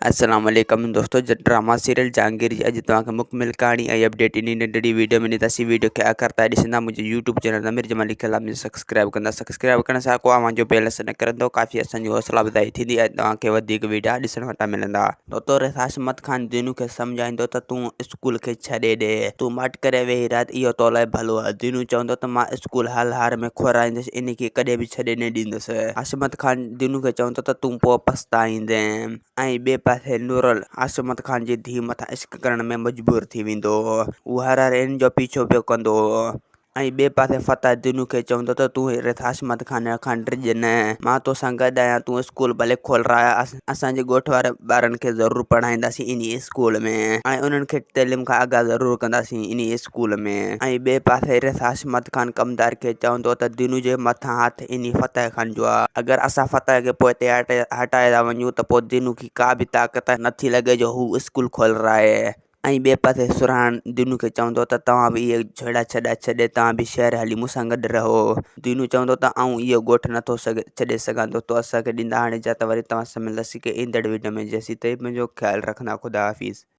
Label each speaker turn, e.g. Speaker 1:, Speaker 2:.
Speaker 1: السلام عليڪم دوستو ڊراما سيريل جهانگير جي اڄ توهان کي مڪمل ڪهاڻي ۽ اپڊيٽ انهي ننڍڙي ويڊيو ۾ ڏينداسين ويڊيو کي آخر تائين ڏسندا منهنجي يوٽيوب چينل ضمير جمالي کي لازمي سبسڪرائب ڪندا سبسڪرائب ڪرڻ سان ڪو اوهان جو بيلنس نه ڪرندو ڪافي اسان جي حوصلا افزائي ٿيندي ۽ توهان کي وڌيڪ ويڊيا ڏسڻ وٽان ملندا. دوستو رحمت خان دينو کي سمجهائيندو ته تون اسڪول کي ڇڏي ڏي تون ماٺ ڪري ويهي رهه ته اهو تو لاء ڀلو آهي دينو چوندو ته مان اسڪول هر حال ۾ کولرائيندس انهي کي ڪڏهن به ڇڏي نه ڏيندس حشمت خان دينو کي چوندو ته تون پوء پڇتائيندين. ۽ ٻئي پاسي نورل حشمت خان جي ڌيء مٿان عشق ڪرڻ ۾ مجبور ٿي ويندو هو. هو هر هر هن جو پيڇو پيو ڪندو هو. ۽ ٻئي پاسي فتح دينو کي چوندو ته تون حشمت خان کان ڊڄ نه، مان توسان گڏ آهيان، تون اسڪول ڀلي کولراء، اسان جي ڳوٺ وارن ٻارن کي ضرور پڙهائينداسين انهي اسڪول ۾ ۽ انهن کي تعليم کان آگاهه ضرور ڪنداسين انهي اسڪول ۾. ۽ ٻئي پاسي حشمت خان ڪمدار کي چوندو ته دينو جي مٿان هٿ انهي فتح خان جو آ. اگر اسان فتح کي پوئتي هٽائي ٿا وڃون ته پوء دينو کي ڪا به طاقت نٿي لڳي جو هو اسڪول کولرائي. ۽ ٻئي پاسي سرهاڻ دينو کي چوندو ته توهان به اهي جهيڙا ڇڏا ڇڏي توهان به شهر هلي مون سان گڏ رهو. دينو چوندو ته آئون اهو ڳوٺ نٿو ڇڏي سگهان دوستو اسان کي ڏيندا هاڻي اجازت وري توهان سان ملنداسين ڪنهن ايندڙ وڊيو ۾ جيسين تائين پنهنجو خيال رکندا خدا حافظ.